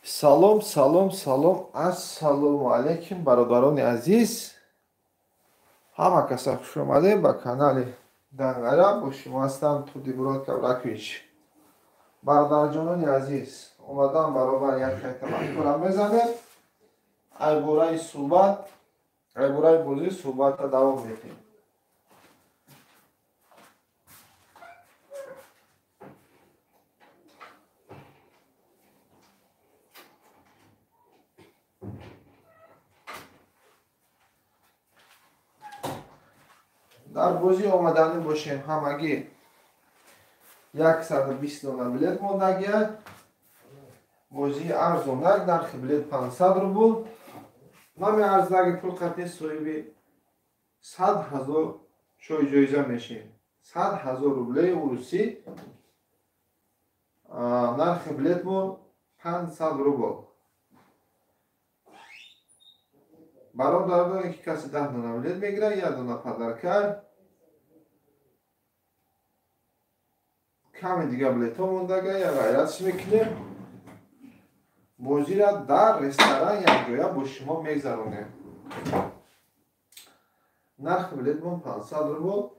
Салом, салом, салом, ассалому алайкум, бародарони азиз. Ҳама каса хуш омадем ба канали Данғара. Бо шумо ҳастам Турдимурод Кавракович. Бародарҷонони азиз, омадам баробар як хайтамаккора мезанем. Айбораи суҳбат, айбораи бозӣ суҳбатро давом медиҳем. Дар бозӣ омаданӣ бошем ҳамагӣ 120 дона билет мондагия. Бозии арзонак, нархи билет 500 рубл. Номи арздаги пул қатъи соҳиби 100 ҳазор шоҳи ҷоиза мешем. 100 ҳазор рублеи урусӣ. Нархи билетмон 500 рубл. Бародароне ки каси 10 дона билет мегирад, як дона падарка. Ками дига билетҳо мондага, як ғайратш мекунем. Бозиро дар ресторан якҷоя бо шумо мегзаронем. Нархи билетмон 500 рубл.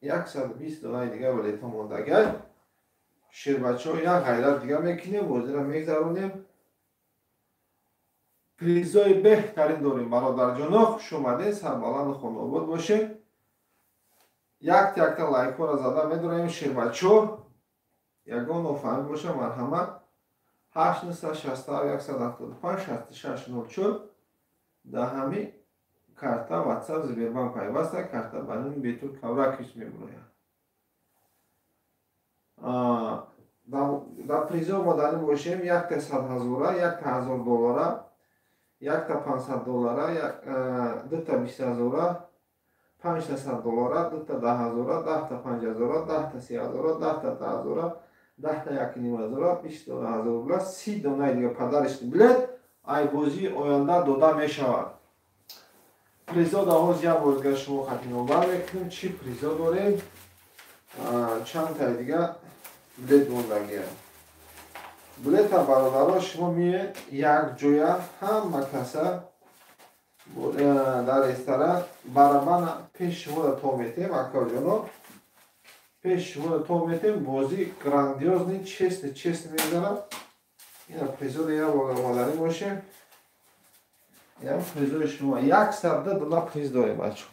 120 донаи дига билетҳо мондага. Шербачаҳо як ғайрат дига мекунем, бозиро мегзаронем. Призои беҳтарин дорем, бародарҷоно, хуш омадед, сарбаланду хонаобод бошед. Якта якта лайкҳоро зада медорем, шербачо. Ягон нофаҳмӣ боша, марҳамат. 8 967 175 66 04 дар ҳами карта WhatsApp Сбербанк пайваста, карта ба номи Бетур Кавракович мебурояд. Дар призо омаданӣ бошем, якта 100 ҳазора, якта 1000 доллара, якта 500 доллара, дута 20 ҳазора, панҷта 100 доллара, дута 10 ҳазора, даҳта 5 ҳазора, даҳта 3 ҳазора, даҳта 10 ҳазора, даҳта 1,5 ҳазора, 20 дона ҳазор рубла, 30 донаи дига падариш билет ай бозии оянда дода мешавад. Призо дар як бозгар шумо хатинобар мекунем, чӣ призо дорем, чанд таи дига билет мондагия. Билета бародаро шумо миед якҷоя ҳама каса дар ресторан барабана пеш шуморо то метем, акаҷоно, пеш шуморо то метем. Бозӣ грандиозный, честный, честный мегзарад. Ина призоро як бор омаданӣ бошем. Ина призои шумо 102 дона приз дорем, бачаҳо.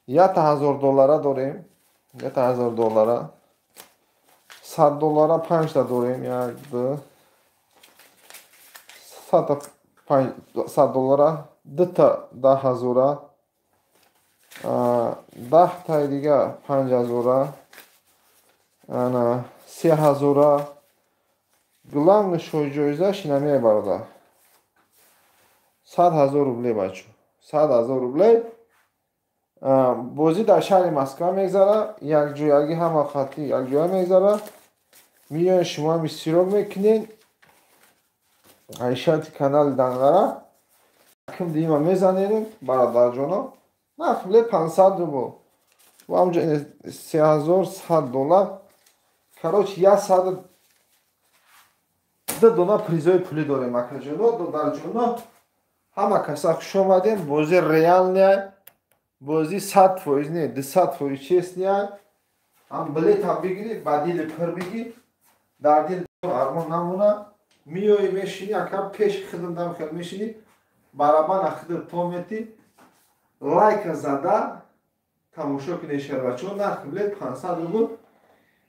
Якта 1000 доллара дорем, якта 1000 доллара, 100 доллара панҷта дорем, як, ду, садта 100 доллара, дута 10 ҳазора, даҳтаи дига 5 ҳазора, ана 3 ҳазора. Главный шоҳи ҷоизаш инамие, бародар, 100 ҳазор рубле, бачо, 100 ҳазор рубле. Бозӣ дар шаҳри Москва мегзарад, якҷоягӣ ҳама хатӣ якҷоя мегзарад. Миён шумо ҳам иштирок мекунед. Айшати канали Данғара ким дима мезанем, бародарҷоно. Нарх билет 500 рубл. Ва ҳамҷо 3100 доллар. Короче, 102 дона призои пулӣ дорем, акаҷоно, додарҷоно. Ҳама каса хуш омадем. Бозӣ реальная, бозӣ 100% не, 200% честная. Ҳам билетам бигирӣ, ба дили пур бигир, дар дил армон намона. Миёӣ мешинӣ, ака, пеши хидм дам хел мешинӣ, барабана хидм то метӣ, лайка зада тамошо кунед, шербачо. Нархи билет 500 рубл.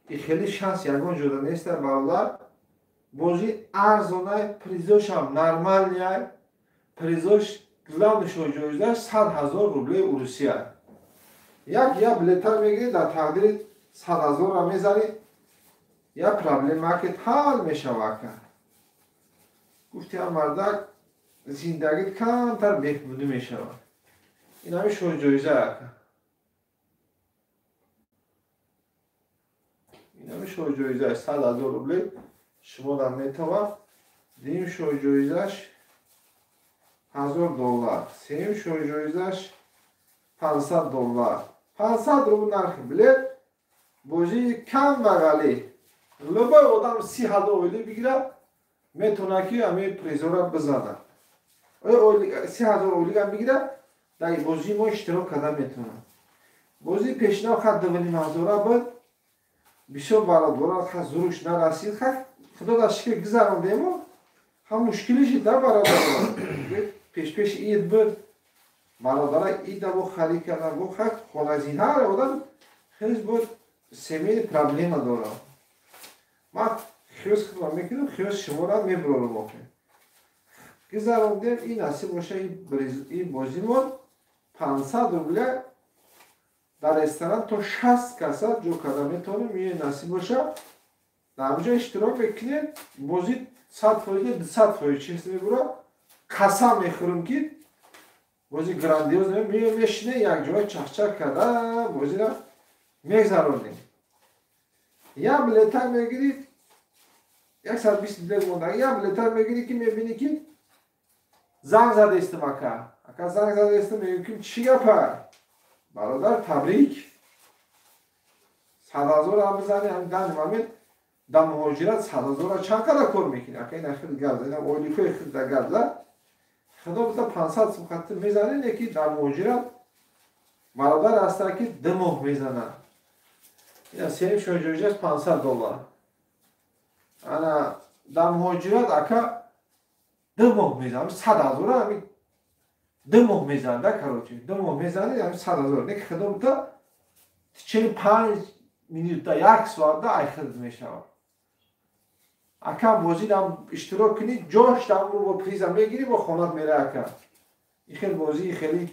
И хеле шанс ягон ҷода неста, бародар. Бозӣ арзонай, призошам нормальный, призош главный шоҳи ҷоизаш 100 ҳазор рублеи Урусия. Як я билетар мегирӣ, дар тақдири 100 ҳазорра мезанӣ, як проблема ки ҳал мешава, ака. Гуфтиам, мардак, зиндагит камтар беҳбудӣ мешавад. Ин ҳами шоҳи ҷоиза, ака. Ин ҳами шоҳи ҷоизаш 100 ҳазор рубле шуморо метавад. Дуюм шоҳи ҷоизаш 1000 доллар, сеюм шоҳи ҷоизаш 500 доллар. 500 рубл нархи билет. Бозии кам бағалӣ. Любой одам 30 000 ойлик бигирад, метавонад ки ҳамин призора бизанад. 30 000 ойликам бигирад, дар бозии мо иштирок карда метавонад. Бозии пешина хат 2,5 ҳазора буд, бисёр бародарон хат зуруш нарасид, хат худо дар шикр гузарондему, ҳам мушкилӣ шид да бародарон. Пешпеш ид буд, бародара ида бо харид кардан, бо хат хоназин ҳар одам хеле буд семейный проблема дорад. Ман хиёс худро мекунам, хиёс шуморо мебурорам охир. Гузарондем, ин насиб боша ин бозимон 500 рубля дар ресторан то 60 каса ҷо карда метавонем. Ин насиб боша дар ҳамҷо иштирок мекунед, бозӣ 100%, 200% чиз мебурад. Қасам мехӯрам ки бозӣ грандиоз мешине, якҷоя чахчах карда бозиро мегзаронем. Як билета мегирӣ, 120 билет монда, як билета мегирӣ ки мебинӣ ки занг задаистам ака. Ака занг задаистам, мегӯям ки чӣ гапа? Бародар, табрик. 100 000 ҳам бизанӣ, ҳам данный момент дар муҳоҷират 100 000 чанд қадар кор мекунӣ? Ака ина хел гап, ина ойликҳои хел да гап зад. Худо бита 500 сум хатир мезанӣ, не ки дар муҳоҷират бародар ҳастанд ки 2 моҳ мезананд. Ина сеюм шоҳиҷоизаш $500. Ана дар муҳоҷират ака 2 моҳ мезанад, 100 000 ҳамин 2 моҳ мезанад, да, короче, 2 моҳ мезанад, ҳамин 100 000. Не ки худо бита 45 минута, як соатда айхирд мешавад. Ака бозидам иштирок кунӣ, ҷош дамру бо приза мегирӣ, бо хонат мере ака. Ин хел бозии хеле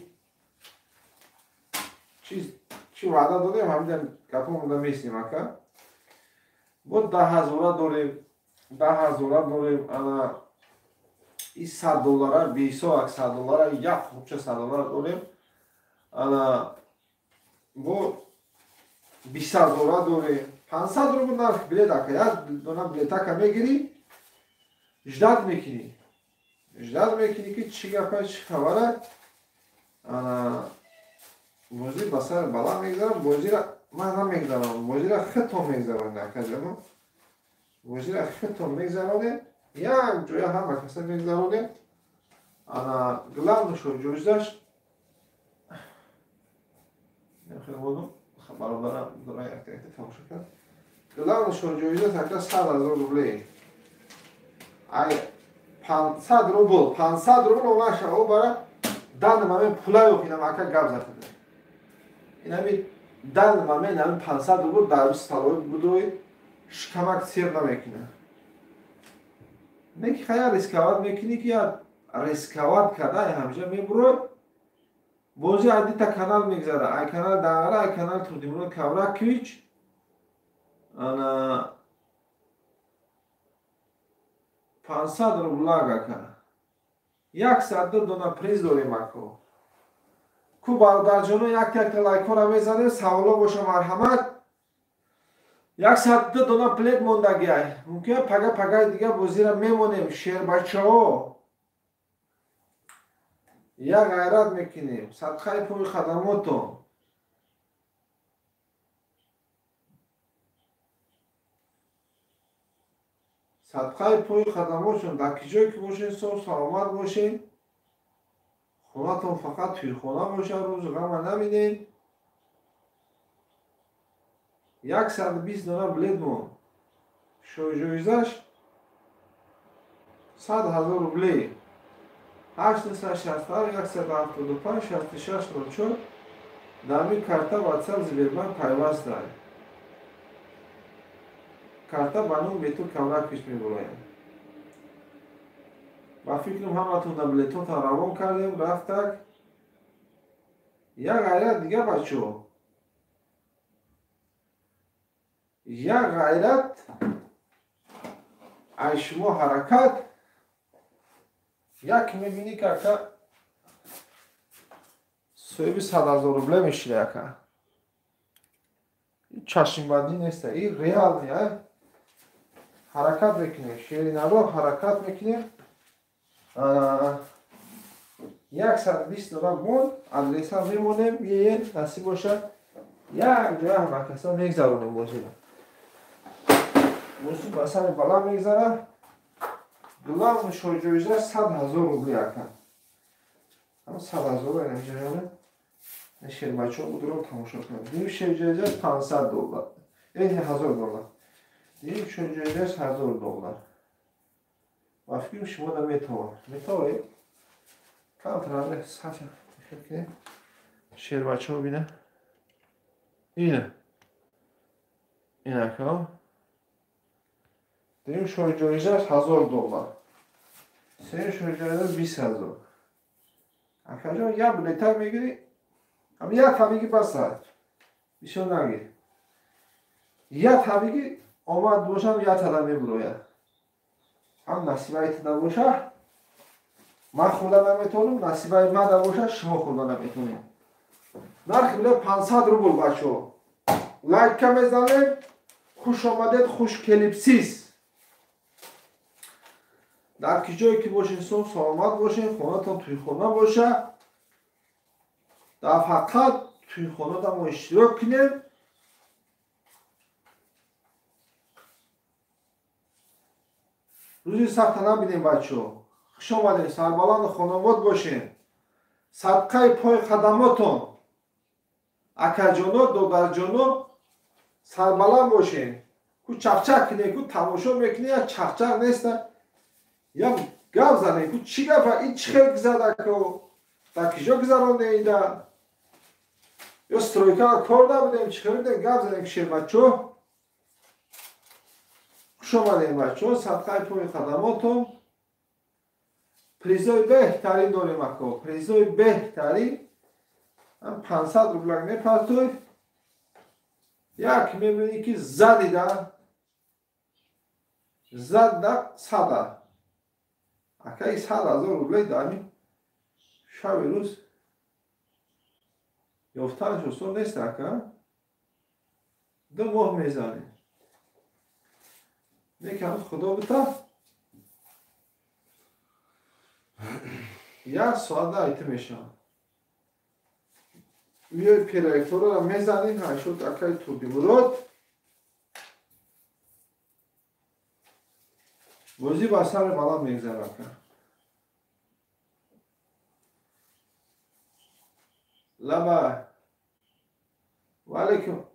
чиз чӣ ваъда додем, ҳамида гапо монда местем ака. Бо 10 000 дорем, 10 000 дорем, ана и $100, беҳисоб як $100, як хубча $100 дорем. Ана бо 20 000 дорем. 500 рубл нарх билет ака, як дона билетака мегирӣ, ждать мекунӣ. Ждать мекунӣ ки чӣ гапа, чӣ хабара. Ана бозӣ ба сар баланд мегзарам, бозиро ман намегзаронам, бозиро худтон мегзаронед акаҷоно. Бозиро худтон мегзаронед, як ҷоя ҳама каса мегзаронед. Ана главный шоҳиҷоизаш бародарам дора якта якта тамошо кард. Главный шоҳиҷоизаш ака 100 000 рубле. Ай 500 рубл, 500 рубл онаша о бара данный момент пула ёк инам ака гап зад. Инами данный момент ҳамин 500 рубл дар столовой будои шикамак сер намекунад. Не ки хая рисковать мекунӣ ки я рисковать карда ҳамҷа мебурой. Бозӣ аз дита канал мегзара. Ай канал Дангара, ай канал Турдимурод Кавракович. Ана 500 рублаг ака. 102 дона приз дорем ако. Ку бародарҷоно як якта лайкҳоро мезанем, саволо боша марҳамат. 102 дона билет мондагиай. Мумкин пага пагаи дига бозиро мемонем, шербачаҳо. Як ғайрат мекунем, садқаи пои хадамотон. Садқаи пои хадамотшон дар ки ҷое ки бошен, соҳ саломат бошен. Хонатон фақат тӯйхона бошад, рӯзи ғама набинед. 120 дона билет мон. Шоҳиҷоизаш 100 000 рубле. 867 175 66 04 дар ин карта WhatsApp Сбербанк пайваст дар. Карта ба номи Бетур Кавракович мебурояд. Ба фикрам ҳаматон дар билетотон равон кардем, рафтак. Як ғайрат дига бачаҳо. Як ғайрат ай шумо ҳаракат. Як мебинӣ ки ака соҳиби 100 000 рубле мешида ака. Чашмбандӣ неста, ин реальный а. Ҳаракат мекунем, шеринаро ҳаракат мекунем. 120 дона мон, адреса мемонем, е насиб бошад. Як ҷоя ҳама каса мегзаронем бозиро. Бозӣ ба сари баланд мегзарад. Главный шоҳҷоиза 100 000 рубли ака. Ҳам 100 000 инҷа шербачаҳо будро тамошо кунад. Дуюм шоҳҷоиза 500 доллар. 1000 доллар. Дуюм шоҳҷоиза 1000 доллар. Ба фикрам шумо да метавонед. Метавонед? Камтар саф кунед. Шербачаҳо бина. Ина. Инака. Дуюм шоҳҷоиза 1000 доллар. Сеюм шоҳҷоиза 20 000. Акаҷон, як билетак мегирӣ, ам як табиги бас аст. Бисёр нагир. Як табиги омад бошам, як тада мебурояд. Ҳам насибаи тада боша, ман хӯрда наметавонам, насибаи мада боша, шумо хӯрда наметавонед. Нархи билет 500 рубл, бачаҳо. Лайка мезанем. Хуш омадед, хуш келибсиз. Дар ки ҷое ки бошед, соҳ саломат бошед, хонатон тӯйхона боша. Дар фақат тӯйхонада мо иштирок кунем. Рӯзи сахта набинем, бачаҳо. Хуш омадед, сарбаланду хонобод бошед. Садқаи пои қадамотон. Акаҷоно, додарҷоно, сарбаланд бошед. Ку чақчақ кунед, ку тамошо мекунед, як чақчақ неста. Я гап занед, ку чӣ гапа, ин чӣ хел гузард ако? Дар киҷо гузаронда? Ё стройка кор набудем, чӣ хел будем, гап занед, шербачо. Хуш омадед, бачаҳо, садқаи пои қадамотон. Призои беҳтарин дорем ако, призои беҳтарин. Ҳам 500 рублак мепартоед. Як мебинӣ ки задида, зада сада. Акаи 100 000 рублей дар ҳамин шаби рӯз ёфтанаш осон нест, ака. 2 моҳ мезанем. Некам худо бита. Як соат айти мешавад. Миёи проекторро мезанем, ҳайшот акаи Турдимурод. Бозӣ ба сари баланд мегзарад. Лаба. Валейкум.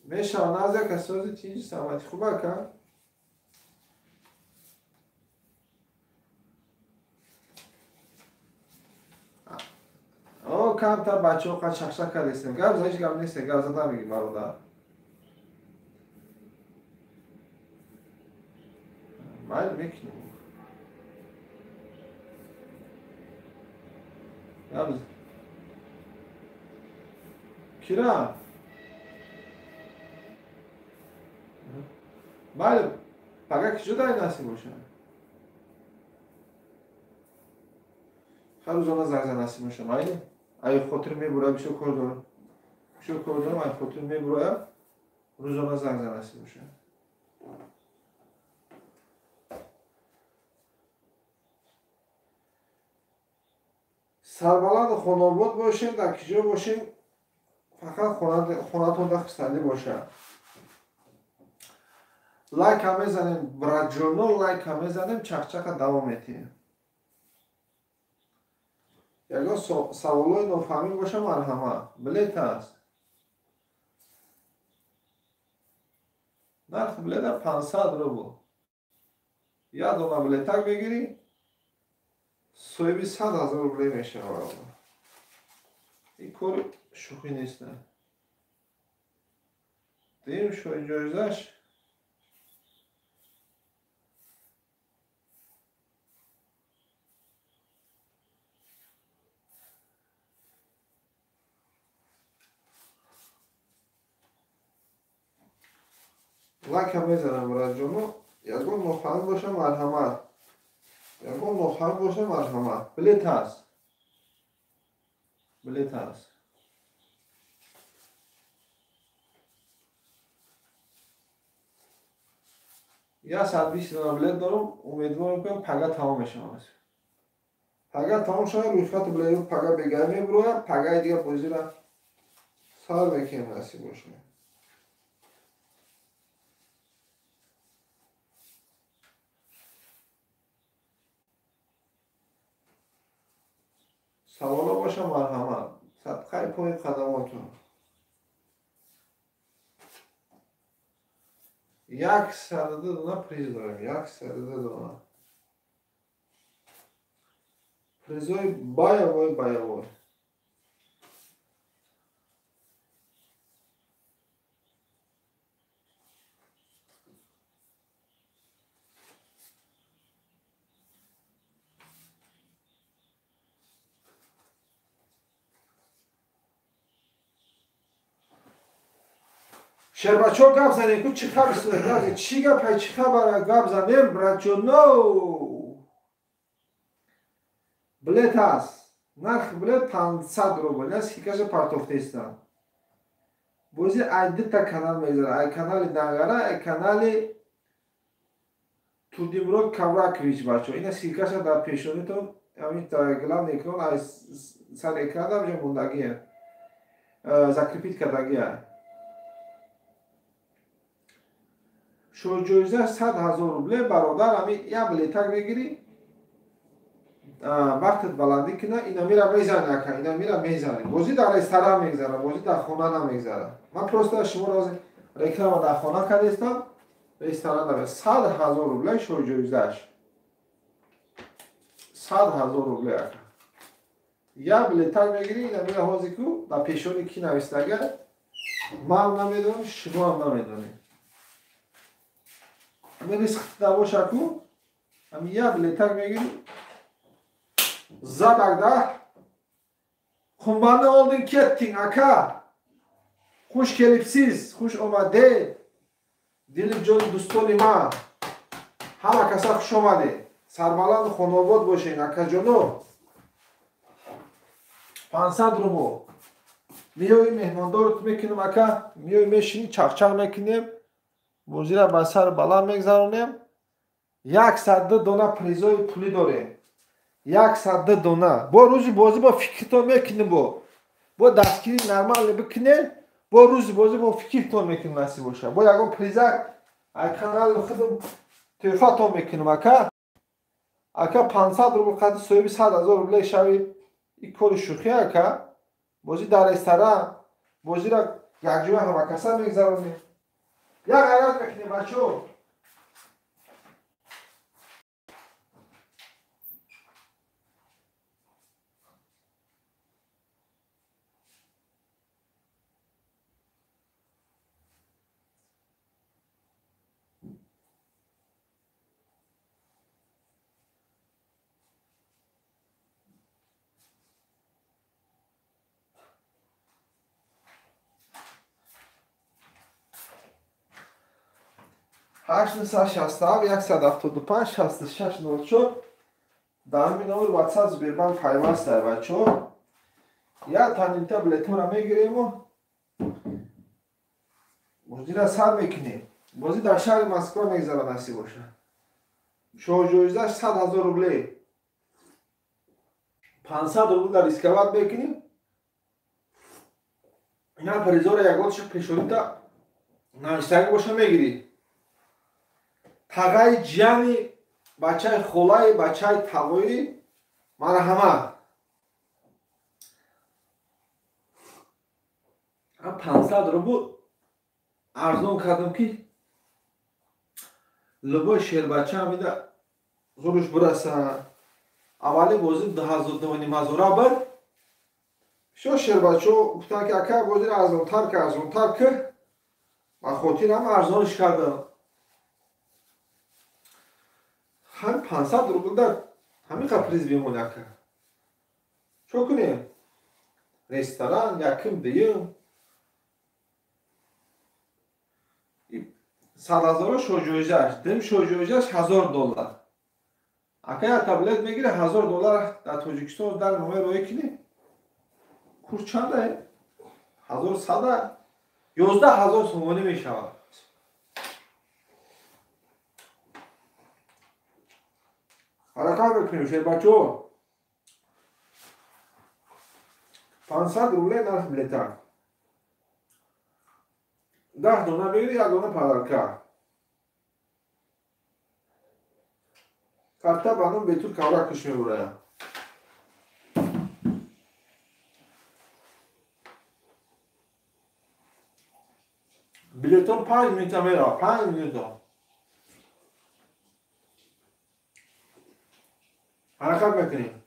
Мешавад наза касози тинҷи саломатӣ хуб ака? О, камтар бачаҳо қа чақчақ кардестем. Гап за ҳеҷ гап нест, гап зада мегӣ бародар. Майли мекунем. Гап кира? Майли, пага ки ҷо дар насиб бошад? Ҳар рӯзона занг зан насиб бошад, майли? Ай хотир мебурад, бисёр кор дорам. Бисёр кор дорам, ай хотир мебурад, рӯзона занг зан насиб бошад. Сарбаланду хонобод бошем, дар ки ҷо бошем, фақат хонатон дар хурсандӣ бошад. Лайка мезанем, братҷоно, лайка мезанем, чақчақа давом медиҳем. Ягон саволҳои нофаҳмӣ боша, марҳамат. Билет аст. Нархи билета 500 рубл. Як дона билетак мегирӣ, соҳиби 100 000 рубле мешавад. Ин кори шӯхӣ нест. Дуюм шоҳҷоизаш лайка мезанам, братҷоно. Ягон нофаҳмӣ боша, марҳамат. Ягон нофаҳмӣ боша, марҳамат. Билет ҳаст. Билет ҳаст. Як саат бист дона билет дорам, умедворам ки пага тамом мешавад. Пага тамом шавад, рӯйхати билетҳо пага бегай мебурояд, пагаи дигар бозиро сар мекунем насиб бошад. Саволо боша, марҳамат. Садқаи пои қадамотон. 102 дона приз дорем, 102 дона. Призои баявой баявой. Шербачо гап занем, ку чӣ хабар, чӣ гапай, чӣ хабара гап занем, братҷоно. Билет ҳаст. Нархи билет 500 рубл, аст ки каша партофтаистам. Бозӣ ай дута канал мегзара, ай канали Дангара, ай канали Турдимурод Кавракович, бачо. Ина ссылкаша дар пешонитон, ҳамин главный экран, ай сар экран ҳамҷо мондагия. Закрепить кардагия. Шоҳҷоиза 100 000 рубле, бародар, ҳами як билетак мегирӣ, вақтат баландӣ кина, ина мира мезани, ака, ина мира мезани. Бозӣ дар ресторан мегзара, бозӣ дар хона намегзара. Ман просто шуморо реклама дар хона кардестам, ресторан дар 100 000 рубле шоҳҷоизааш. 100 000 рубле, ака. Як билетак мегирӣ, ина мира ҳозир ку, дар пешони ки навистага, ман намедонам, шумо ҳам намедонед. Ами риск набоша ку, ами як билетак мегирӣ, задак да, хунбанни олдин кеттинг, ака. Хуш келибсиз, хуш омадед. Дилиб ҷони дӯстони ман. Ҳама каса хуш омадед. Сарбаланду хонобод бошед, акаҷоно. 500 рубл. Миёи меҳмондорот мекунем, ака, миёи мешинӣ, чақчақ мекунем. Бозира ба сар баланд мегзаронем. 102 дона призои пулӣ дорем. 102 дона. Бо рӯзи бозӣ бо фикртон мекунем, бо дастгирӣ нормале бикунем, бо рӯзи бозӣ бо фикртон мекунем, насиб боша. Бо ягон призак ай канали худам тӯҳфатон мекунем, ака. Ака 500 рубл қади соҳиби 100 000 рубле шави, ин кори шӯхӣ, ака. Бозӣ дар ресторан, бозиро якҷоя ҳамакаса мегзаронем. Як ғайрат мекунем, бачо. 867 175 66 04 дар ҳамин номер WhatsApp Сбербанк пайваст дар бачо. Як танимта билетҳоро мегирему бозиро сар мекунем. Бозӣ дар шаҳри Москва мегзара, насиб боша. Шоҳҷоизаш 100 000 рубле. 500 рубл дар рисковать мекунем. Ина призора ягонша пешонита навиштагӣ боша мегирӣ. Тағаи ҷияни бачаи холаи бачаи тағои марҳамат. Ҳам 500 рубл арзон кардам ки любой шербача ҳамида зуруш бираса. Аввали бозӣ 2500 буд. Шо шербачо гуфтанд ки ака бозиро арзонтар ки, арзонтар ки. Ба хотир ҳам арзониш кардам. Ҳам 500 рубл дар ҳамин қадр приз бемон, ака. Чо кунем? Ресторан якум, дуюм. 100 000 шоҳҷоизааш, дуюм шоҳҷоизааш 1000 доллар. Ака як таблет мегире 1000 доллар дар Тоҷикистон дар номаи роӣ кунӣ. Курс чанда? 1100 11000 сомонӣ мешавад. Ҳаракат мекунем, шербачо. 500 рубле нарх билета. 10 дона мегири, як дона подарка. Карта ба ном Бетур Кавракиш мебурая. Билетон 5 минута мерава, 5 минута. Ҳаракат мекунем.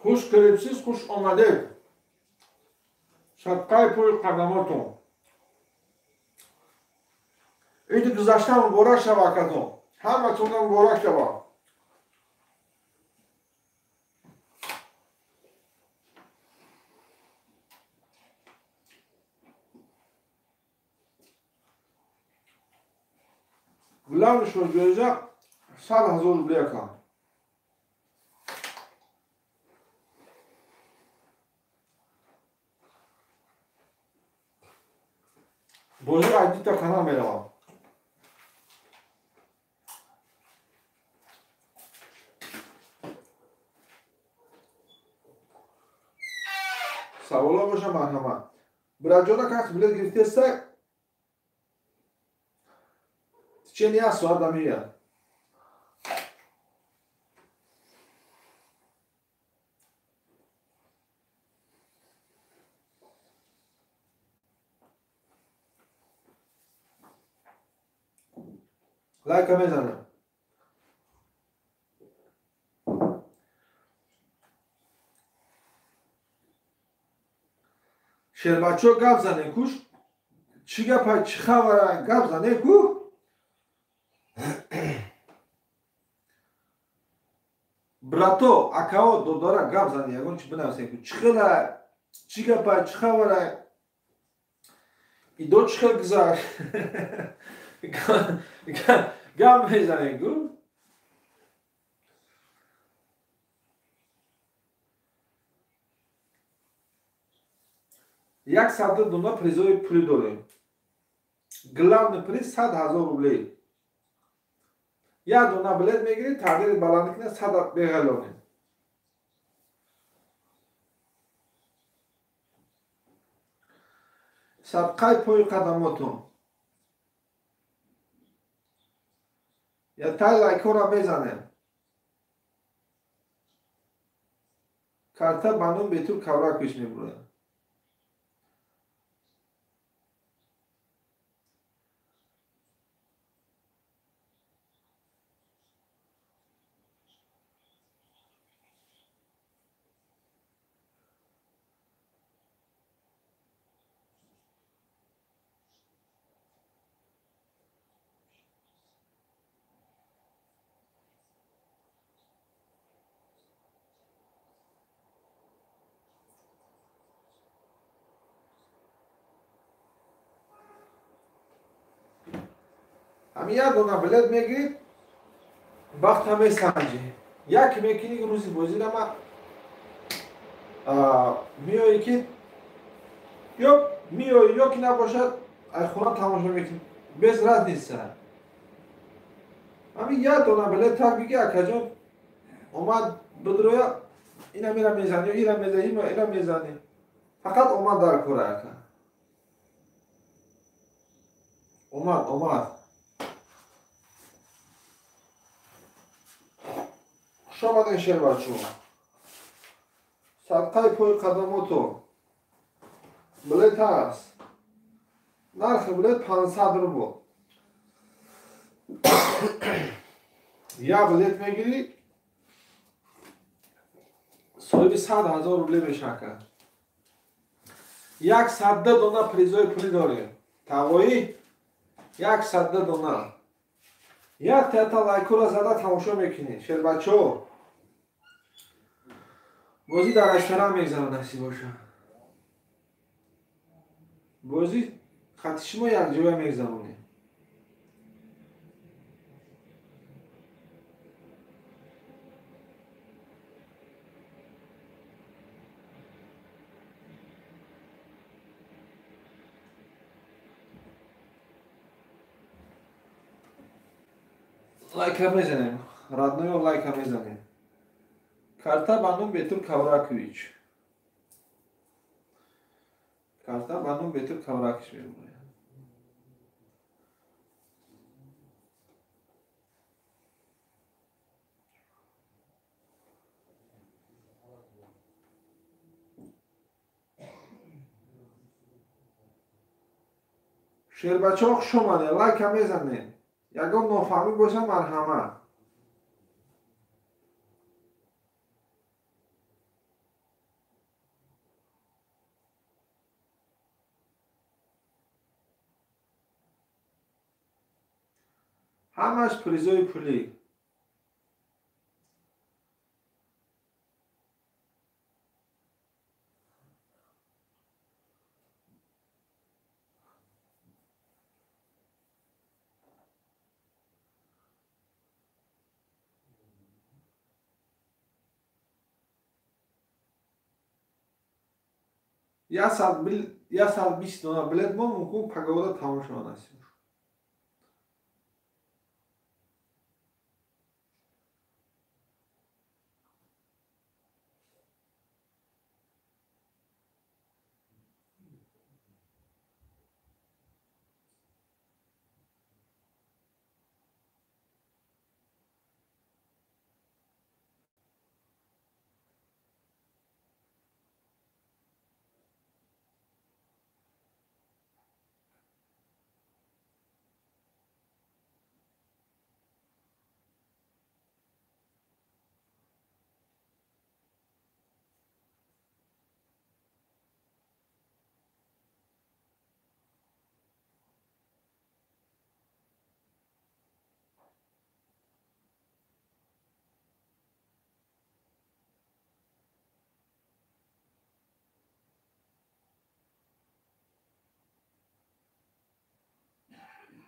Хуш келибсиз, хуш омадед. Садқаи пӯи қадамотон. Иди гузашта муборак шава, акатон. Ҳаматонам муборак шава. Главный шо ҷоиза 100 000 рубли ака. Бозӣ айдита канал меравам. Саволо боша, марҳамат. Бираҷона, кас билет гирифтеста, течение як соат дамеяд. Лайка мезанам. Шербачо, гап занем куш. Чӣ гапа, чӣ хабара, гап занем ку. Брато, акао, додора, гап зане, ягон чӣ бинависем ку. Чӣ хела, чӣ гапа, чӣ хабара? Идо чӣ хел гузашт? Гап мезанем ку. Як садда дона призои пулӣ дорем. Главный приз 100 000 рублей. Як дона билет мегирӣ, тағйири баланд кина сад беғалонем. Садқаи пои қадамотон. Я тай лайкҳоро мезанем. Карта ба ном Бетур Кавракович мебурад. Ҳамин як дона билет мегирид, вақт ҳам месанҷӣ. Як мекунӣ рӯзи бозира ма меоӣ ки ё меоӣ, ё ки набошад, ай хона тамошо мекунӣ. Без разница. Ҳамин як дона билет так биги, акаҷон, омад бидроя, ина мера мезанӣ, ира мезанӣ, ира мезанӣ. Фақат омад дар кора, ака. Омад, омад. Хуш омадем, шербачо. Садқаи пои қадамотон. Билет ҳаст. Нархи билет 500 рубл. Як билет мегирӣ, соҳиби 100 000 рубле мешака. Як садда дона призои пулӣ дорем. Тавоӣ як садда дона. Як тата лайкҳоро зада тамошо мекунӣ. Шербачо. Бозӣ дар ресторан мегзарад, насиб боша. Бозӣ хати шумо якҷоя мегзаронем. Лайка мезанем. Родноё, лайка мезанем. Карта ба ном Бетур Кавракович. Карта ба ном Бетур Кавракович мебурад. Шербачаҳо, хуш омадед, лайка мезанед. Ягон нофаҳмӣ боша, марҳамат. Ҳамаш призои пулӣ. Я сад бист дона билет мо мумкин пагоҳда тамом шавад насиб.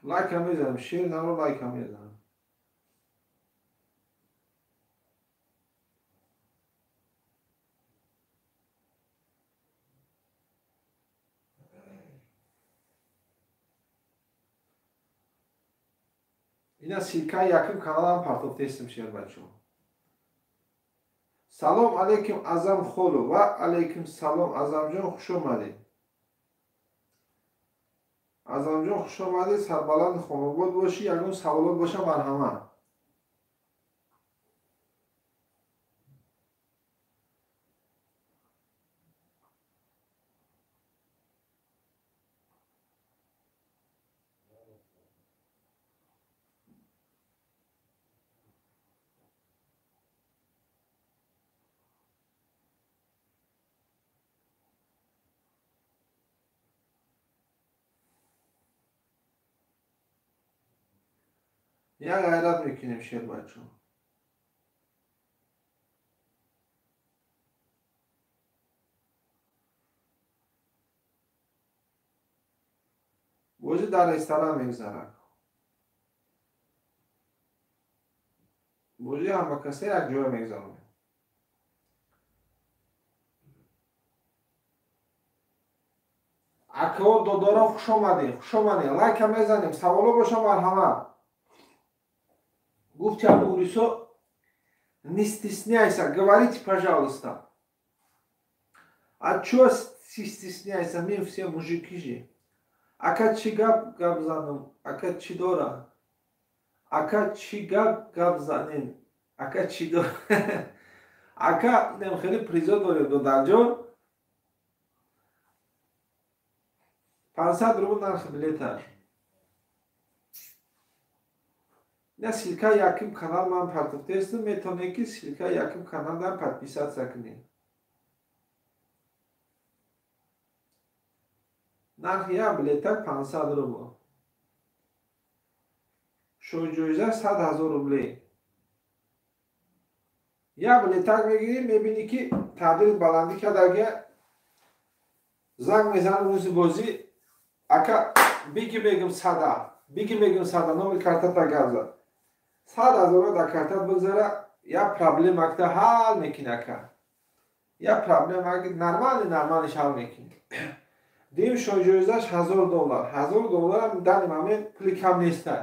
Лайка мезанам, шер наро лайка мезанам. Ина ссылкаи якум каналам партофтестим, шербачо. Салом алейкум, Азам Холу. Ва алейкум салом, Азамҷон, хуш омадед. Азамҷон, хуш омадед, сарбаланд хонобод бошӣ, ягон саволот боша, марҳамат. Як ғайрат мекунем, шербачо. Бозӣ дар ресторан мегзарад. Бозӣ ҳама каса як ҷоя мегзаронем. Акао, додоро, хуш омадед, хуш омадед. Лайка мезанем, саволо боша, марҳамат. Гуфти Абу не стесняйся, говорите, пожалуйста. А чё стесняйся, мы все мужики же. Ака чӣ гап гап занам, ака чӣ дора? Ака чӣ гап гап занем, ака чӣ дора? Ака, нем хеле призо дорем, додарҷон. 500 рубл нархи билета. На ссылка яким канал ман партофтестам, метавонед ки ссылка яким канал дар подписаться кунед. Нархи як билета 500 рубл. Шоҳҷоиза 100 ҳазор рубле. Як билетак мегирӣ, мебинӣ ки тақдири баландӣ кардагия, занг мезанад рӯзи бозӣ, ака биги мегум сада, биги мегум сада, номи картата гап зад. 100 ҳазорро дар картат бигзара, як проблемакта ҳал мекунӣ, ака. Як проблема нормали нормалиш ҳал мекунӣ. Дим шоҳҷоизаш $1000. $1000 дар момент пули кам неста.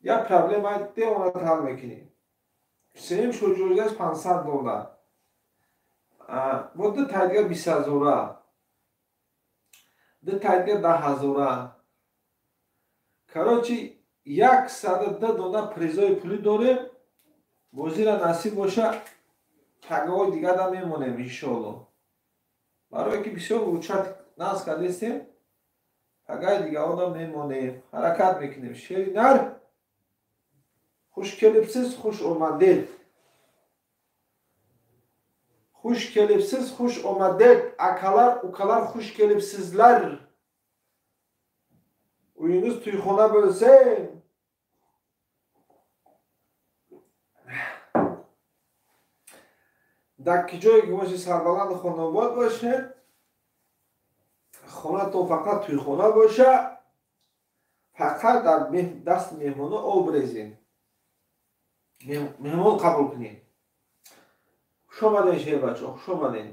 Як проблема девонат ҳал мекунӣ. Сеюм шоҳҷоизаш $500. Бо ду тайдига 20 ҳазора. Ду тайдига 10 ҳазора. Короче, 102 дона призои пулӣ дорем. Бозира насиб боша, пагоҳои дигар мемонем иншоалло. Барое ки бисёр вручат нас кардестем, Пагай дига одам мемонем, ҳаракат мекунем. Шери нар, хуш келибсиз, хуш омадед. Хуш келибсиз, хуш омадед. Акалар, укалар, хуш келибсизлар. Uyingiz to'yxona bo'lsin. Дар ки ҷое ки бошед сарбаланду хонобод бошед, хонатон фақат тӯйхона боша, фақат дар дасти меҳмоно об резед, меҳмон қабул кунед. Хуш омаден, шербачо, хуш омаден.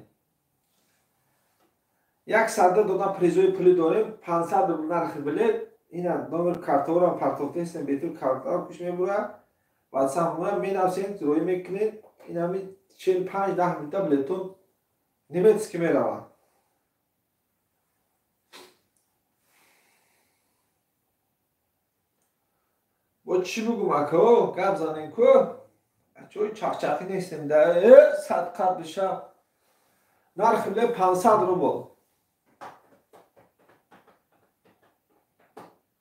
100 дона призои пулӣ дорем, 500 рубл нархи билет. Ина номер картаорам партофтестем, бетур картаро куш мебура. Ватсапмона менависед, рӯй мекунед. Инами 45-10 минута билетон немецки меравад. Бо чӣ бугум, ако? Гап занем ку? Чой чақчақӣ нестем да, садқат биша. Нархи билет 500 рубл.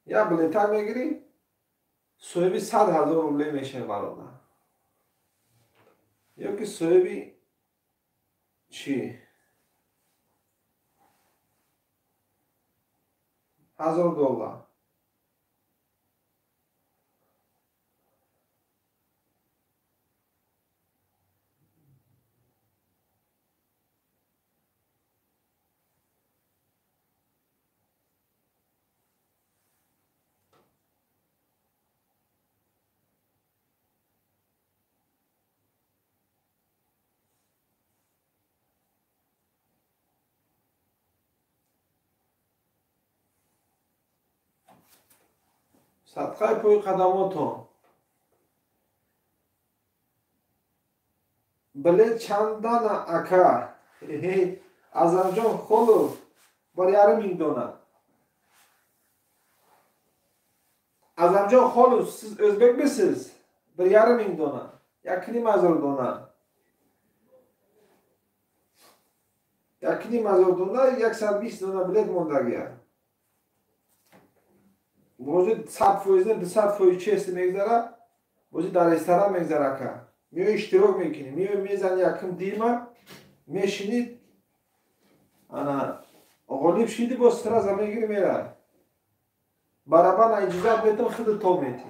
Як билета мегирӣ, соҳиби 100 000 рубле мешавӣ бародар. Ё ки соҳиби чӣ? 1000 доллар. Садқаи пои қадамотон. Билет чандана, ака? Азамҷон Холов, бар ярим мing дона. Азамҷон Холов, siz o'zbekmisiz? 1,5 ming dona. 1,5 dona. 1,5 dona, 120 dona билет мондагия. Бозӣ 100% не, 200% чести мегзара, бозӣ дар ресторан мегзара, ака. Миёи иштирок мекунӣ, миёи мезани якум дима, мешинӣ, ана ғолиб шиди, боз сразу мегирӣ мерай. Барабана иҷозат метам, худ то метӣ.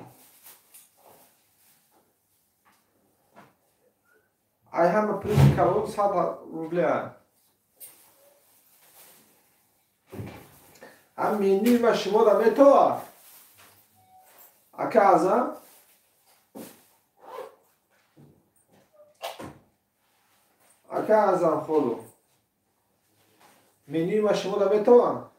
Ай ҳама приз калон 100 рубля. Ҳам менюи ма шумо да метова? Ака Азам? Ака Азам холу. Менюи ма шумо да метова?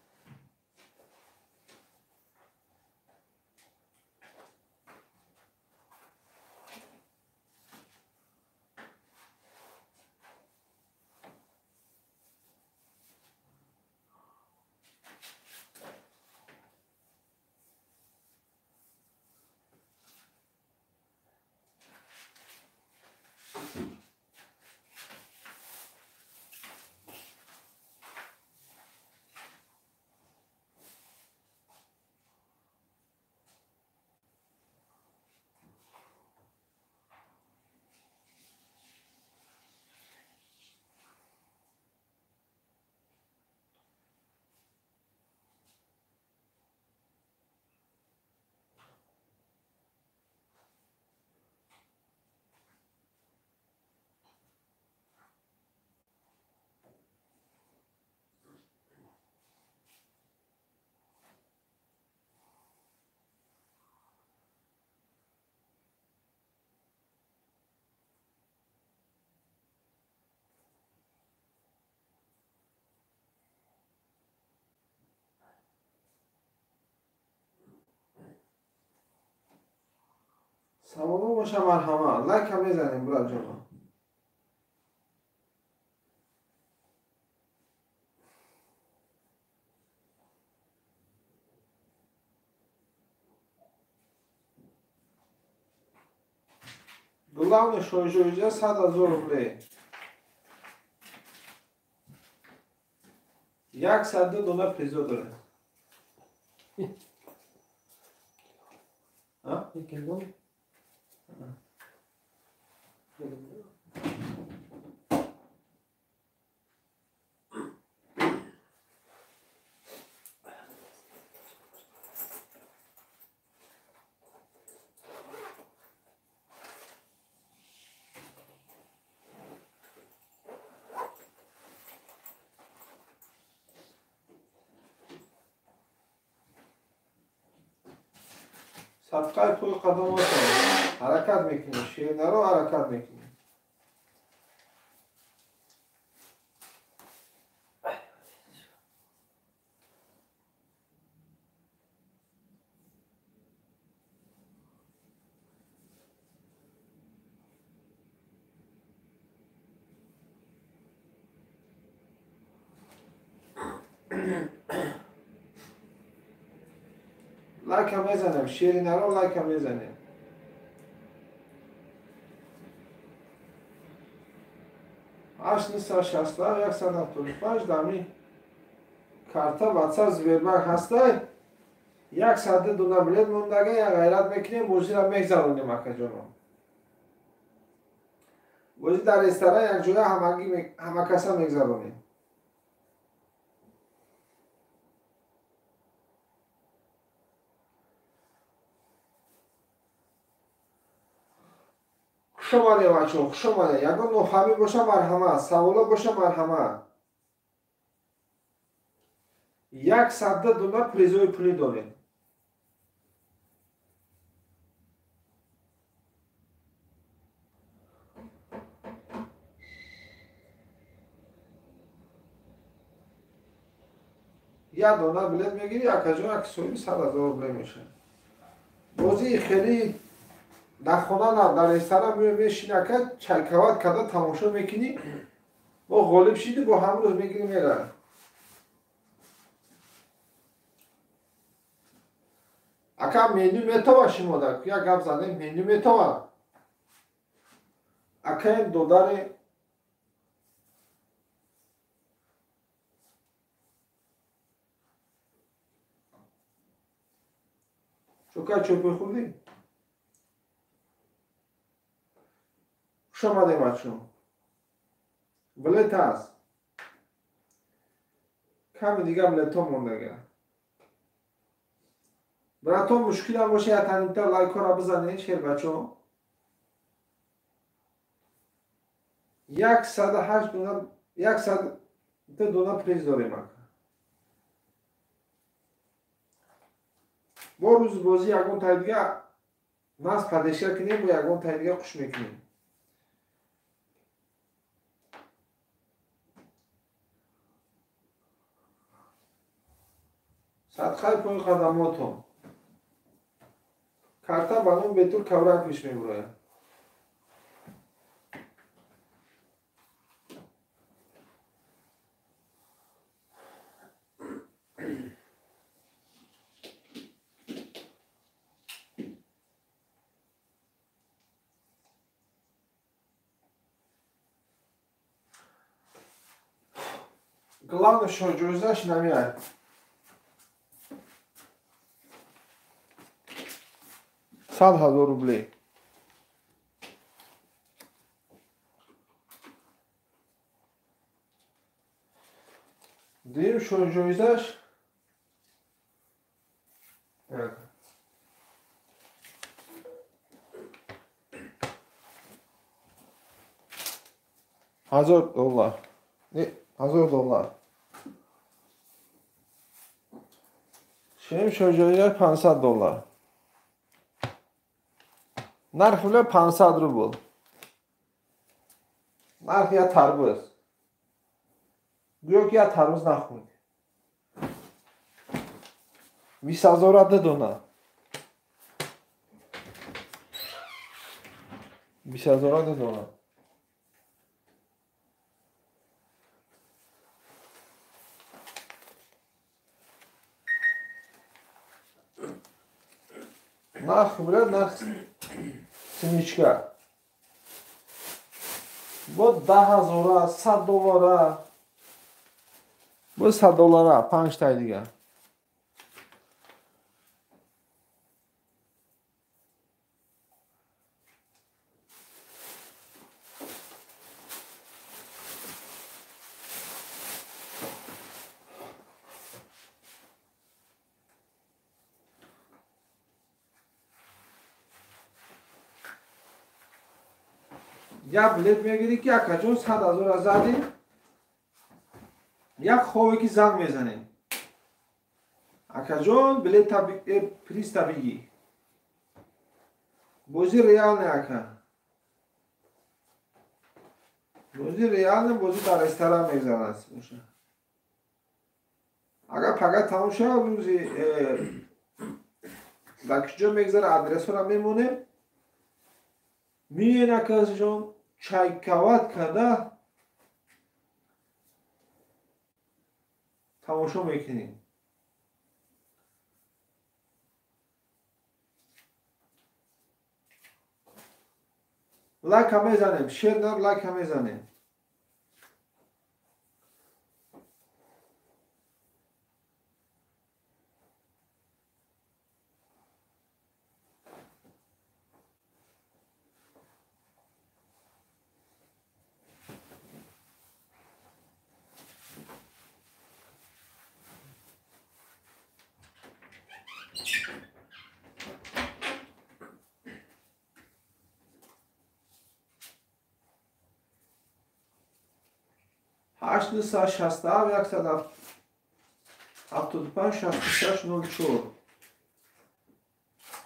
Саволо боша, марҳамат. Лайк ҳам мезанем, бураҷоно. Главное, шоҳиҷоиза 100 000 рублей. 102 дона призо дорем. А? Садқаи пули қадомотон ҳаракат мекунем, шернаро ҳаракат мекунем. Лайка мезанем, ширинаро лайка мезанем. Ҳашт нисад шасту 175 дами карта WhatsApp Сбербанк ҳастай. 102 дона билет мондага, я ғайрат мекунем, бозиро мегзаронем акаҷоно. Бозӣ дар ресторан якҷоя ҳамакаса мегзаронем. Хуш омадед бачаҳо, хуш омадед. Ягон нофаҳмӣ боша марҳамат, саволо боша марҳамат. 102 дона призои пулӣ дорем. Як дона билет мегирӣ, акаҷон, як соҳиби 100 000 рубле мешавад. Бозии хеле дар хона на, дар ресторан мешини ака, чайкават карда тамошо мекунӣ, бо ғолиб шиди, бо ҳамон рӯз мегирӣ меравӣ. Ака меню метова шумо дар як гап занем, меню метова. Акаем додаре чӯка чӯпи хӯрдӣ? Хуш омадем бачаҳо. Билет ҳаст. Ками дига билетҳо мондага. Братон мушкилам боша, як танимта лайкҳоро бизанед, шербачаҳо. 108 дона, 102 дона приз дорем ака. Бо рӯзи бозӣ ягон таи дига нас падеша кунем, бо ягон таи дига хуш мекунем. Садқаи пои қадамотон. Карта ба ном Бетур Кавракович мебурояд. Главное, шо ҷоизаш намеяд. 100 000 рублей. Дуюм шоҳҷоизаш $1000. Не, $1000. Сеюм шоҳҷоизаш $500. Нарх била 500 рубл. Нарх я тарбуз. Гӯё ки я тарбуз нахӯрд. 20 000 дона. 20 000 дона. Нарх била нарх симичка. Бо 10 000, $100, бо $100, 5 таи дига. Як билет мегирӣ ки акаҷон 100 ҳазора задӣ, як хове ки занг мезанем. Акаҷон билет приста бигӣ. Бозӣ реалне ака. Бозӣ реалне, бозӣ дар ресторан мегзарад. Агар пага тамом шавад, рӯзи дар куҷо мегзара адресҳоро мемонем. Миен акаҷон чайкават карда тамошо мекунем. Лайка мезанем, шер дар лайка мезанем. Ҳашт дусад шасту ҳафт яксад ҳафтоду панҷ шасту шаш нол чор.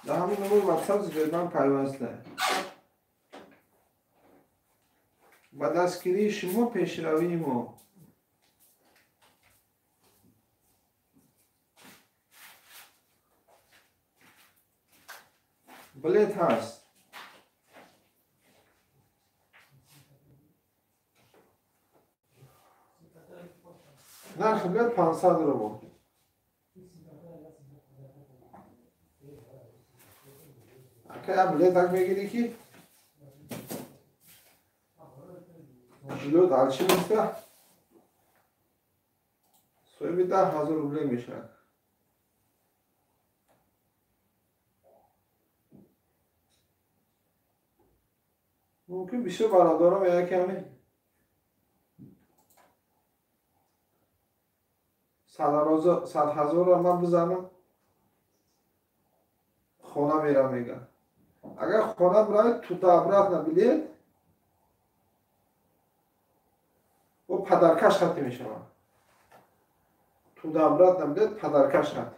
Дар ҳамин номер WhatsApp Сбербанк пайваста. Ба дастгирии шумо пешравии мо. Билет ҳаст. Нархи билет 500 рубл. Ака я билетак мегирӣ ки ҷило дар чӣ места? Соҳиби 10 000 рубле мешавад. Мумкин бисёр бародарон мегӯянд ки ҳамин 100 ҳазорро ман бизанам хона мерам мегӯянд. Агар хона биравед туда обратно билет бо падаркаш хатӣ мешавад. Туда обратно билет падаркаш хатӣ.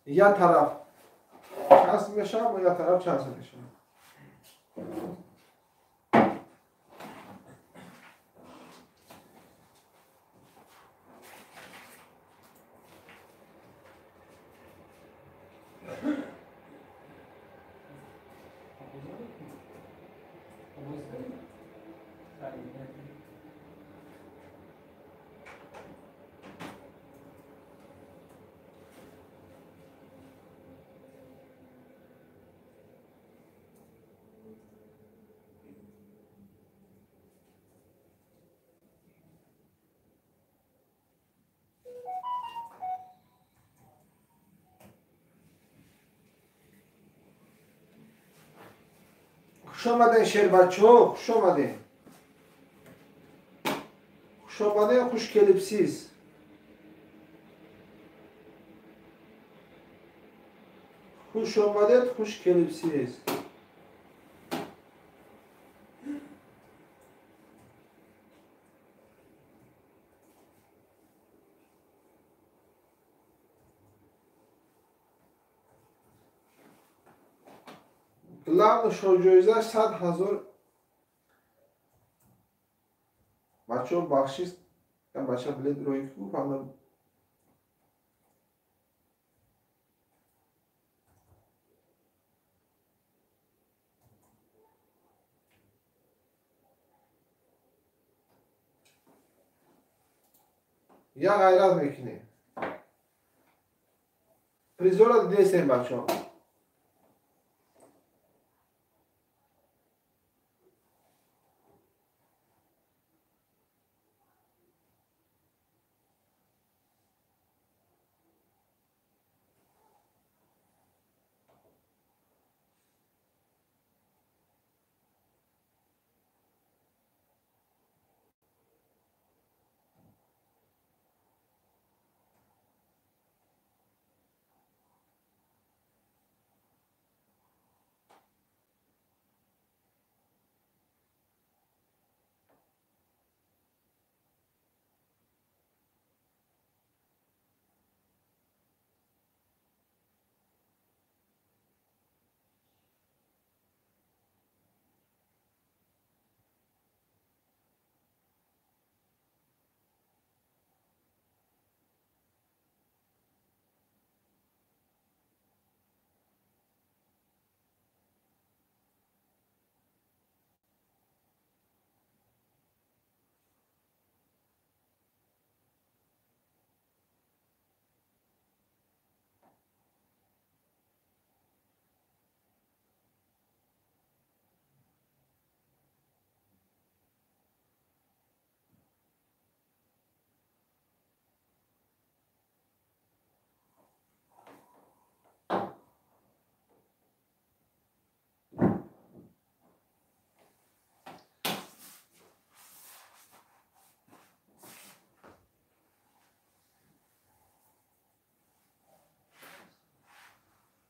Як тараф чанд мешавад, бо як тараф чанд мешавад. Хуш омаден шербачаҳо, хуш омаден. Хуш омаден, хуш келибсиз. Хуш омадед, хуш келибсиз. Главное, шоҳҷоиза 100 000. Бачаҳо бахшиш, бача билет рои ку фаҳмам. Я ғайрат мекунем. Призора дидесем бачаҳо.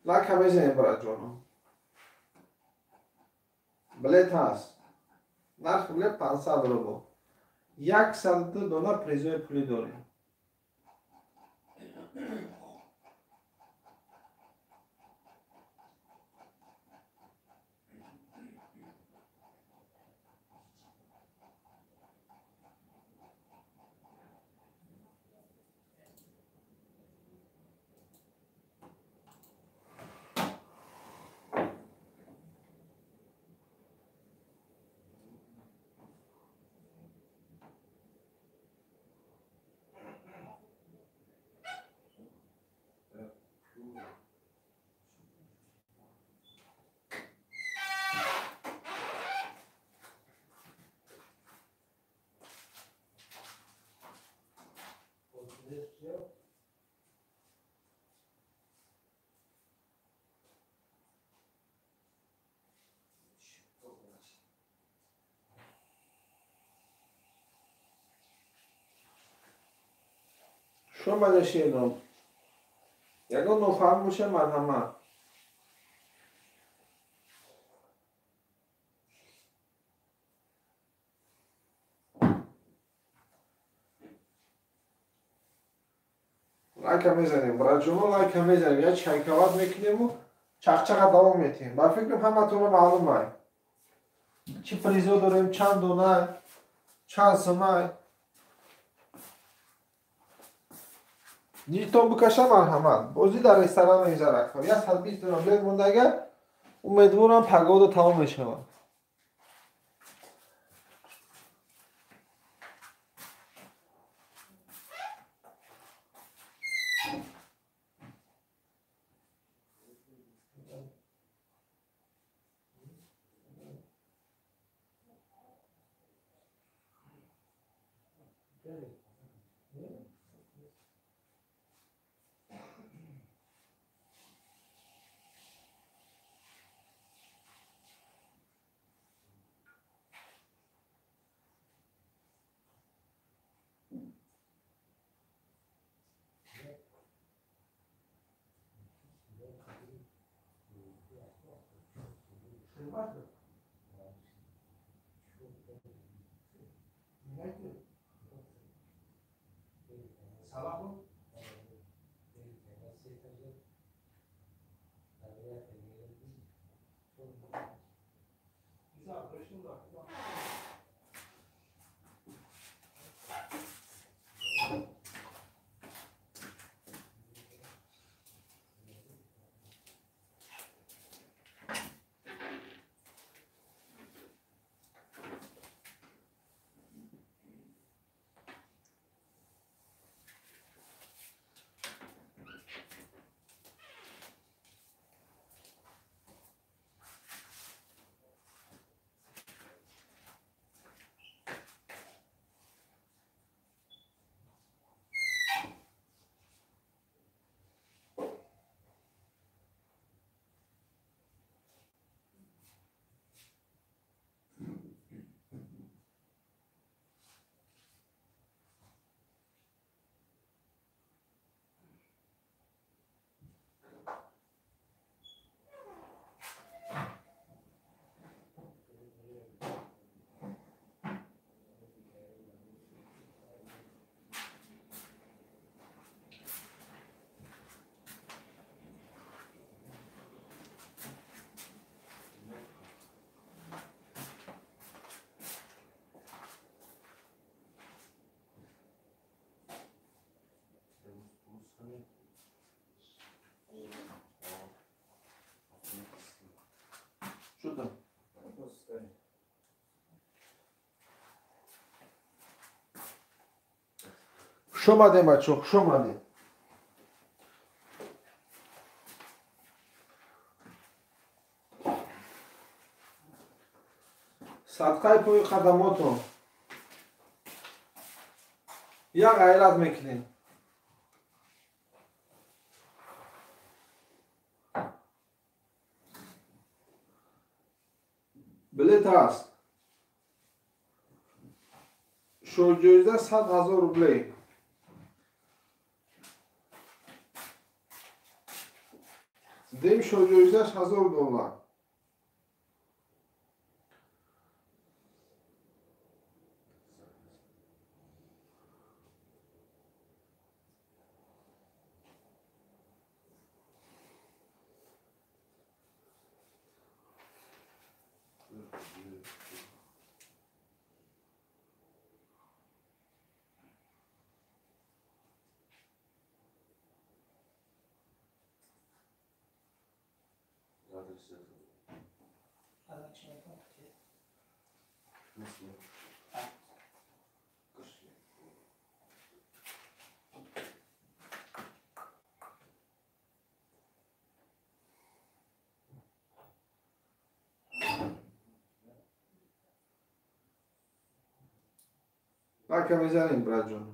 Лайка мезанем, братҷоно. Билет ҳаст. Нархи билет 500 рубл. 102 дона призои пулӣ дорем. Шумо шеном. Ягон нофаҳм боша, марҳамат. Лайка мезанем, братҷоно, лайка мезанем, як чайкават мекунему, чақчақа давом метиҳем. Ба фикрам ҳаматонро маълум ай. Чӣ призо дорем, чанд дона, чанд сумай. Нитон бикаша, марҳамат. Бозӣ дар ресторан мегзарад. 120 дона билет мондага, умедворам пагоҳда тамом мешавад. Что там? Хуш омадем, бачо, хуш омадем. Садқаи пои қадамотон. Як ғайрат мекунем. Билет ҳаст. Шоҳҷоиза 100 000 рублей. Дем шоҳҷоизаш $1000. Лайка мезанем, братҷон.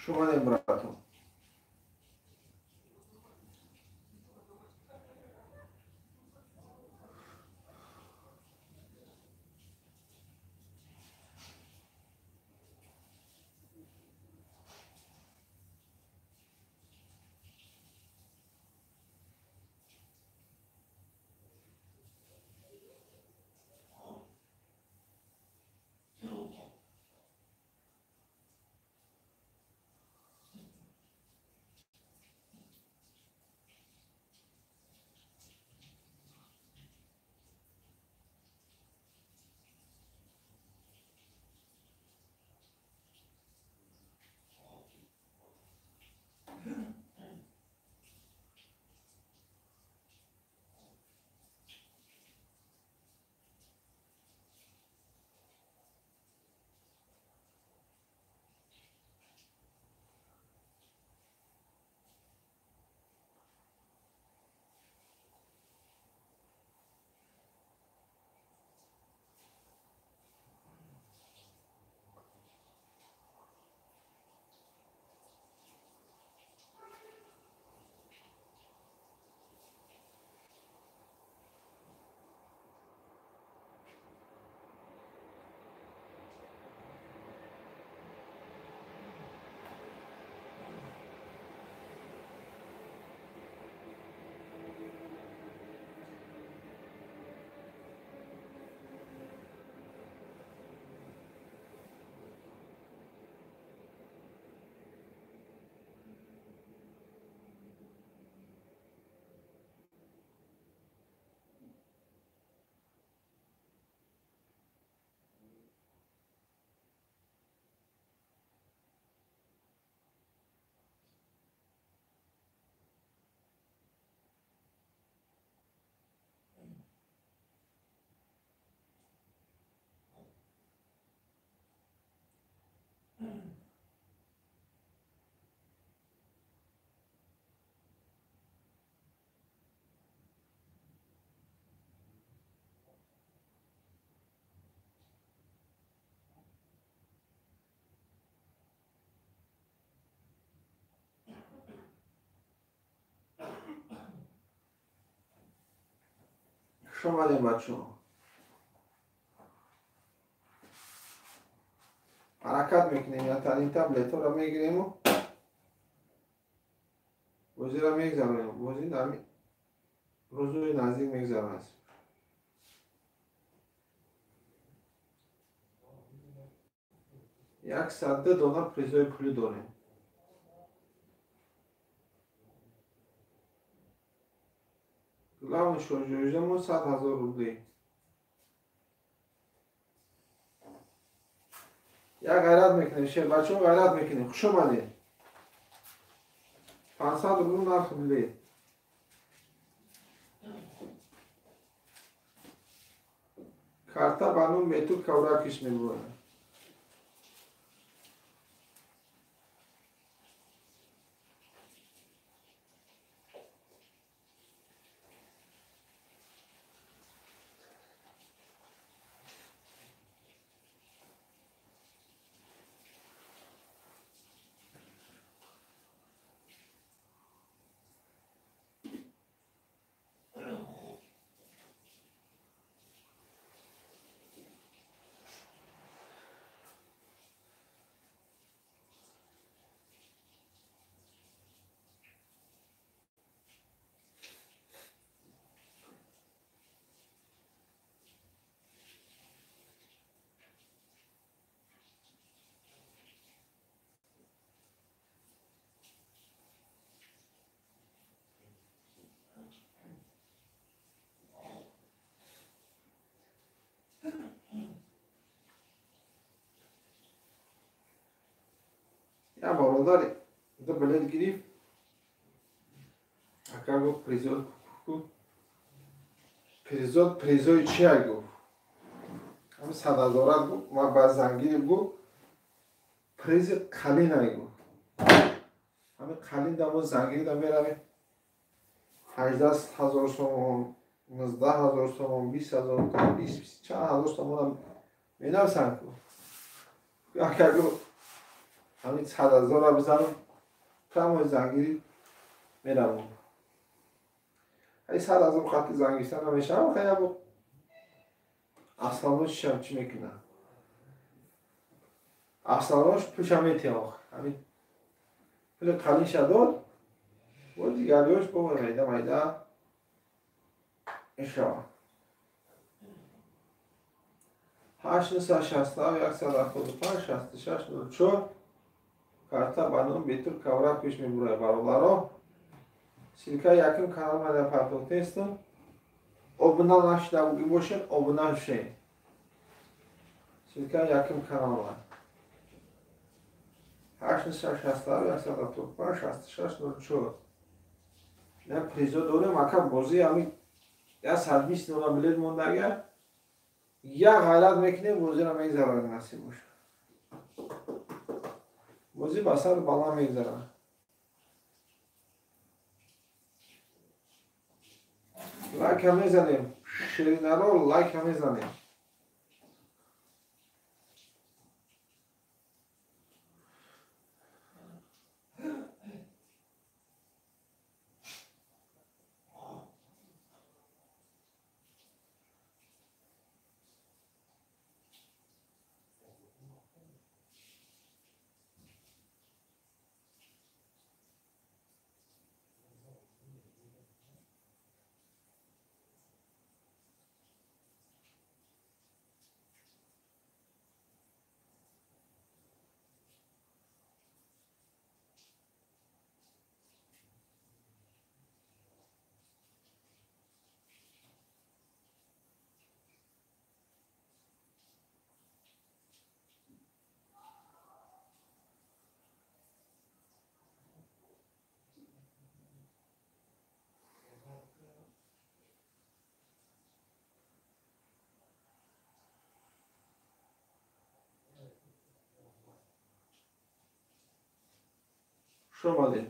Шумонем, брату. Хуш омадем, бачаҳо. Ҳаракат мекунем, ятарин таблетҳоро мегирему бозиро мегзаронем. Бозӣ дар рӯзҳои наздик мегзарад. 102 дона призои пулӣ дорем. Главный шоҳҷоизамо 100 000 рублӣ. Як ғайрат мекунем, шербачаҳо, ғайрат мекунем. Хуш омадед. 500 рубл нархи билет. Карта ба ном Бетур Кавракиш мебурад. Я бародари ду билет гирифт. Ака гуфт, призот призот призои чия гуфт? Ҳам 100 ҳазорат гуфт, ман ба зангирим гуфт, призи қалинай гуфт. Ҳамин қалин дамо зангирида меравем. 18 000 сомон, 19 000 сомон, 20 000, 20 чанд ҳазор сомонам менависанд гуфт. Ака гуфт, ҳамин 100 ҳазорро бизанам, прямо зангирӣ меравам. Ай 100 ҳазор хати зангиштан намешавам, хая бо асланош чӣ мекунад? Асланош пулша метиҳад охир. Ҳамин пули қалинша дод, бо дигариёш бо майда майда мешавад. 8 967 175 66 04 карта ба ном Бетур Кавракиш мебурад, бародаро. Ссылка якум канал мада партохтестам. Обуна нашуда бошед, обуна шед. Ссылка якум канал мада. 8 967 175 66 04. На призо дорем, ака бозӣ ҳамин 120 дона билет мондага. Як ғайрат мекунем, бозиро мегзаронем, насиб бошад. Бозӣ ба сар баланд мегзарад. Лайка мезанем, ширинаро лайка мезанем. Хуш омадед.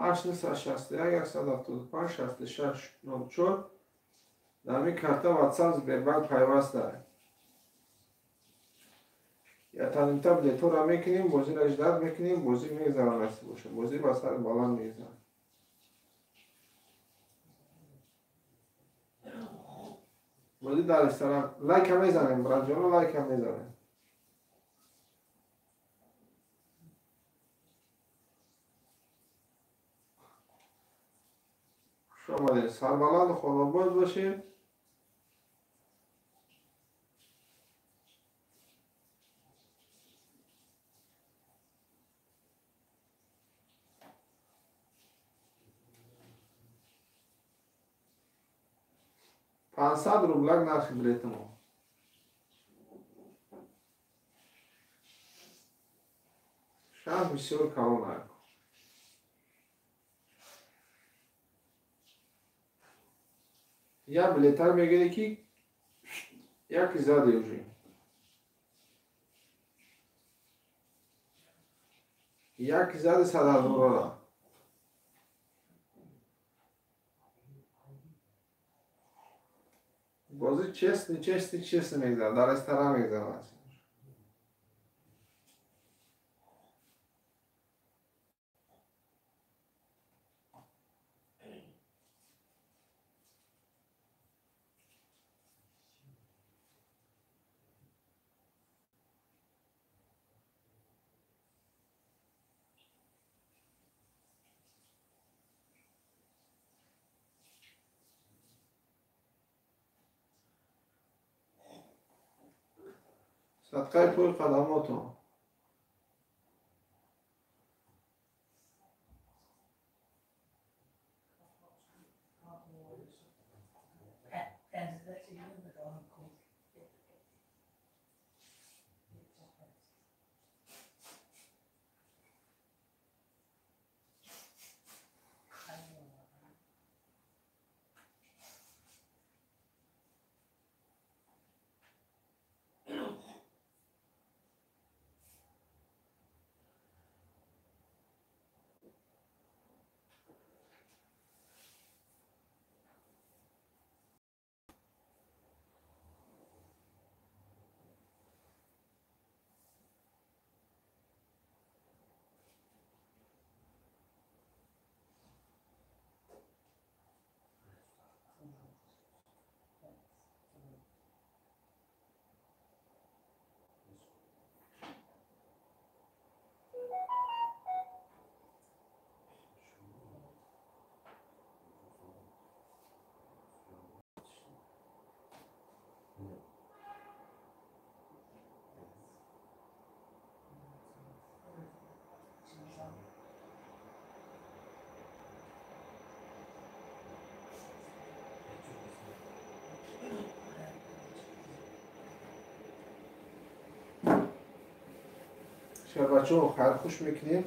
8 961 175 66 04 дар ин карта WhatsApp Сбербанк пайваст дорад. Ятанимта билетҳоро мекунем, бозиро ждать мекунем, бозӣ мегзарад насиб бошад. Бозӣ ба сари баланд мегзарад. Бозӣ дар ресторан. Лайка мезанем, братҷоно, лайка мезанем. Хуш омадед. Сарбаланду хонобод бошед. 500 рублак нархи билетамо. Шанс бисёр калон аст. Я билетар мегирӣ ки яке зади уже. Яке зади 100 000-ра. Бозӣ честный, честный, честный мегзарад, дар ресторан мегзарад. Садқаи пул қадамотон. Шабачо хайрхуш мекунем.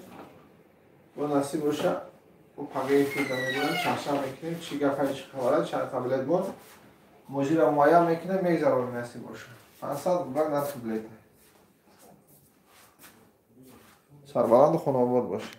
Бо насиб боша, бо пагаи эфирда мебарем, чаршам мекунем, чӣ гапае, чӣ хабара, чанд та билет мон. Бозиро муайян мекунем, мегзаронем насиб боша. 500 рубла нархи билет. Сарбаланду хонобод бошед.